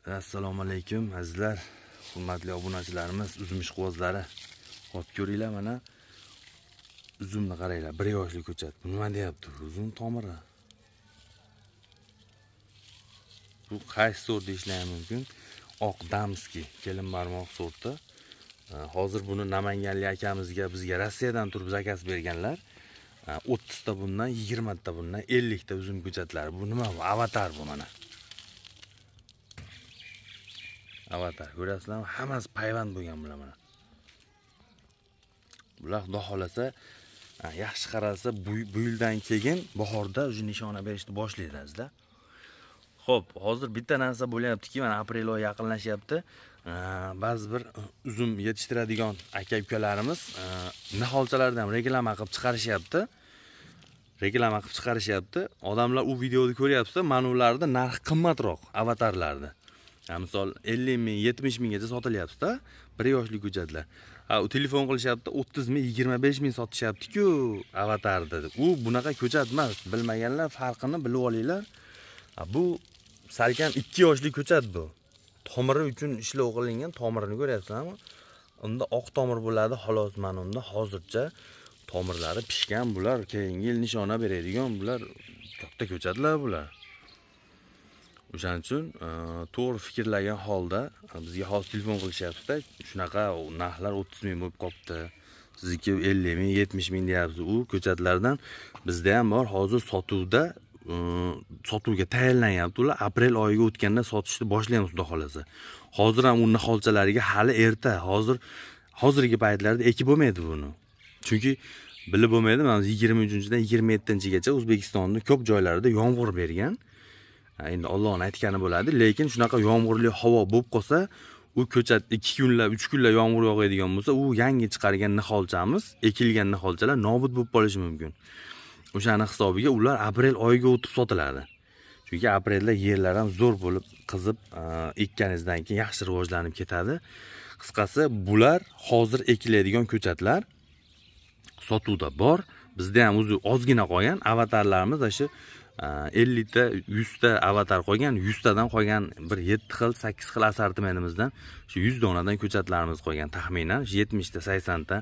Assalomu alaykum azizlar, hurmatli obunachilarimiz, uzum ishqibozlari. Hop, ko'ringlar, mana uzumni qaranglar, 1 yoshli ko'chat. Bu nima deyapti? Uzum tomiri. Bu qaysi sort deyishlari ham mumkin. Oq damski, kelin barmoq sorti. Hozir buni namanganlik akamizga bizga Rossiyadan turib zakaz berganlar. 30 ta bundan, 20 ta bundan, 50 ta uzum ko'chatlari. Bu nima bu? Avatar bu mana. Avatar ko'rasizlarmi? Hammasi payvand bo'lgan bular mana. Bular xudo xolasa yaxshi qaralsa bu yildan keyin bahorda o'zi nishona berishni boshlaydi azizlar. Xo'p, hozir bitta narsa bo'lyaptiki, mana aprel oyi yaqinlashyapti. Ba'zi bir uzum yetishtiradigan aka-ukalarimiz niholchalardan reklama qilib chiqarishyapti. Reklama qilib chiqarishyapti. Odamlar u videoni ko'ryapti, mana ularda narx qimmatroq avatarlarda. Misol 50 ming, 70 minggacha sotilyapti-da, 1 yoshli ko'chatlar. U telefon qilishyapti, 30 ming, 25 ming sotishyapti-ku avatarda. U bunaqa ko'chat emas. Bilmaganlar farqini bilib olinglar. Bu salkam 2 yoshli ko'chat bu. Tomiri uchun ishlov qilingan, tomirini ko'ryapsizmi? Unda oq tomir bo'ladi, xolos. Mana unda hozircha tomirlari pishgan, bular keyingi yil nishona beradigan, bular katta ko'chatlar bular. O'shaning uchun to'g'ri fikrlagan holda bizga hozir telefon qilishyapti-da, shunaqa narxlar 30 ming bo'lib qopti. Sizniki 50 ming, 70 ming deyapsiz. U ko'chatlardan bizda ham bor, hozir sotuvda, sotuvga tayyorlanyapti. Ular aprel oyiga o'tganda sotishni boshlaymiz xudo xolasa. Hozir ham u niholchalariga hali erta. Hozirgi paytlarda ekib bo'lmaydi buni. Chunki bilib bo'lmaydi, mana 23-dan 27-gacha O'zbekistonning ko'p joylarida yomg'ir bergan. Endi Allohning aytgani bo'ladi, lekin shunaqa yomg'irli havo bo'lib qolsa, u ko'chat 2 kunlab, 3 kunlab yomg'ir yog'adigan bo'lsa, u yangi chiqargan niholchamiz, ekilgan niholchalar nobud bo'lib qolishi mumkin. O'shani hisobiga ular aprel oyiga o'tib sotiladi. Chunki aprelda yerlar ham zo'r bo'lib qizib, ekkaningizdan keyin yaxshi rivojlanib ketadi. Qisqasi, bular hozir ekiladigan ko'chatlar sotuvda bor. Bizda ham o'zi ozgina qolgan avatarlarimiz, o'sha 50 ta, 100 ta avatar qolgan, 100 tadan qolgan bir 7 xil, 8 xil assortimentimizdan shu 100 donadan ko'chatlarimiz qolgan taxminan 70 ta, 80 ta.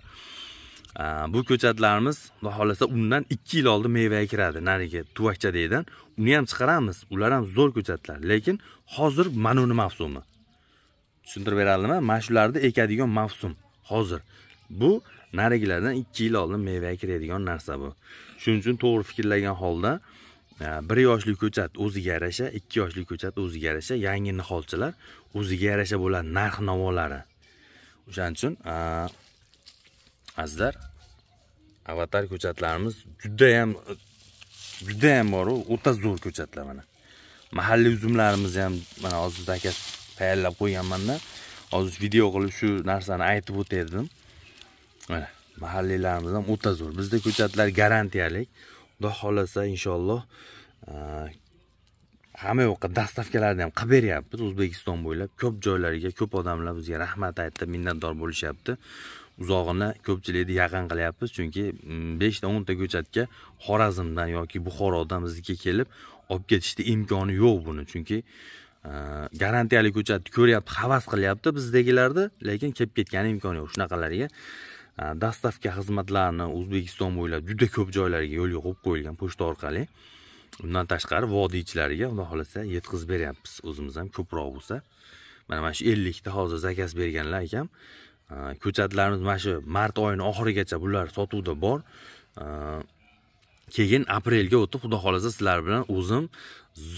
Bu ko'chatlarimiz xudo xolasa undan 2 yil oldin mevaga kiradi, narigi tuvakchadekdan. Uni ham chiqaramiz, ular ham zo'r ko'chatlar, lekin hozir mana uni mavsumi. Tushuntirib beraldimmi? Mana shularni ekadigan mavsum hozir. Bu narigilardan 2 yil oldin mevaga kiradigan narsa bu. Shuning uchun to'g'ri fikrlagan holda 1 yoshli ko'chat o'ziga yarasha, 2 yoshli ko'chat o'ziga yarasha, yangi niholchalar o'ziga yarasha bo'ladi narx navolari. O'shaning uchun azizlar, avatar ko'chatlarimiz juda ham bor, o'ta zo'r ko'chatlar mana. Mahalliy uzumlarimiz ham mana hozir zakaz tayyorlab qo'yganman-da. Hozir video qilib shu narsani aytib o'tardim. Mana mahalliylarimiz ham o'ta zo'r. Bizda ko'chatlar garantiyalik. Xudo xolasa inshaalloh hamma yoqqa dastavkalarni ham qilib beryapmiz O'zbekiston bo'ylab. Ko'p joylarga ko'p odamlar bizga rahmat aytdi, minnatdor bo'lishyapti. Uzog'ini ko'pchilikni yaqin qilyapmiz, chunki 5 ta 10 ta ko'chatga Xorazmdan yoki Buxorodan bizga kelib olib ketishni imkoni yo'q buni. Chunki garantiyali ko'chatni ko'ryapti, havas qilyapti bizdagilarni, lekin kelib ketgani imkoni yo'q. Shunaqalarga dastavka xizmatlarini O'zbekiston bo'ylab juda ko'p joylarga yo'lga qo'yib qo'yilgan pochta orqali. Undan tashqari vodiychilarga xudo xolasa yetkazib beryapmiz, o'zimiz ham ko'proq bo'lsa. Mana shu 50 ta hozir zakaz berganlar akam. Ko'chatlarimiz mana shu mart oyining oxirigacha bular sotuvda bor. Keyin aprelga o'tib xudo xolasa sizlar bilan o'zim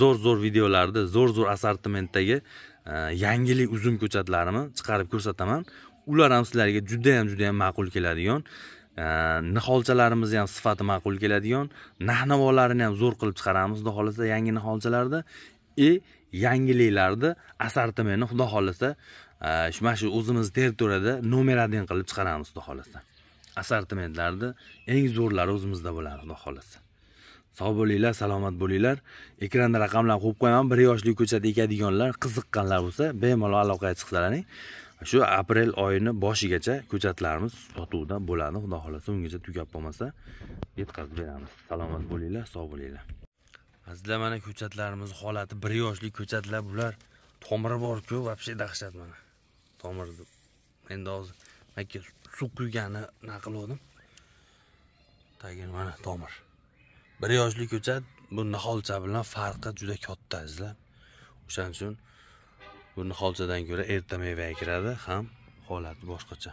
zo'r-zo'r videolarda, zo'r-zo'r assortimentdagi yangilik uzum ko'chatlarimni chiqarib ko'rsataman. Ular ham sizlarga juda ham ma'qul keladigan, niholchalarimiz ham sifati ma'qul keladigan, narx-navolarini ham zo'r qilib chiqaramiz xudo xolasa yangi niholchalarda, yangiliklarni assortimentini xudo xolasa mana shu o'zimiz territoriyada nomer 1 qilib chiqaramiz xudo xolasa. Assortimentlarni eng zo'rlari o'zimizda bo'ladi xudo xolasa. Sog' bo'linglar, salomat bo'linglar. Ekranda raqamlarni qo'yib qo'yaman. 1 yoshli ko'chat ekadiganlar, qiziqqanlar bo'lsa, bemalol aloqaga chiqsalaring. Shu aprel oyining boshigacha ko'chatlarimiz sotuvda bo'ladi. Xudo xolasa ungacha tugab bo'lmasa yetkazib beramiz. Salomat bo'linglar, sog' bo'linglar. Azizlar, mana ko'chatlarimiz holati, 1 yoshli ko'chatlar bular. Tomiri bor-ku, вообще dahshat mana. Tomir endi hozir aka suv quygani naqildim. Tagini mana tomir. 1 yoshli ko'chat bu niholcha bilan farqi juda katta azizlar. O'shaning uchun bu niholchadan ko'ra erta mevaga kiradi, ham holati boshqacha.